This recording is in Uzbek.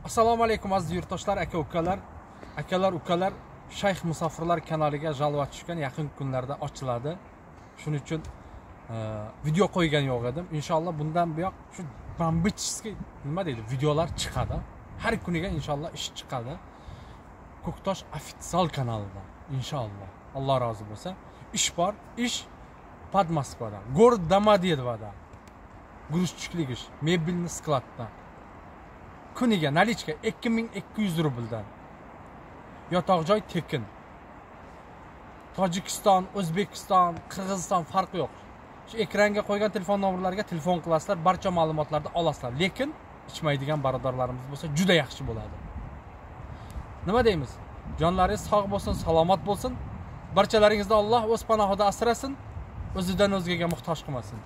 Assalomu alaykum aziz yurtdoshlar, aka ukalar, akalar ukalar. Shayx Musofirlar kanaliga jalva tushgan, yaqin kunlarda ochiladi. Shuning uchun video qo'ygan yo'q edim. Inshaalloh bundan buyoq shu бомбический nima deydi, videolar chiqadi. Har kuniga inshaalloh ish chiqadi. Ko'ktosh ofitsial kanalida inshaalloh. Alloh rozi bo'lsa. Ish bor, ish под Moskvada. Город Домодедовоda. Грузчик lik ish, mebelni skladda. Kuniga наличка 2200 rubldan. Yotoq joy tekin. Tojikiston, O'zbekiston, Qirg'iziston farqi yo'q. Shu ekranga qo'ygan telefon nomerlariga telefon qilasizlar, barcha ma'lumotlarni olasizlar. Lekin ichmaydigan birodarlarimiz bo'lsa juda yaxshi bo'ladi. Nima deymiz? Jonlaringiz sog' bo'lsin, salomat bo'lsin. Barchalaringizni Alloh o'z panohida asrasin, o'zidan o'zgaga muhtoj qilmasin.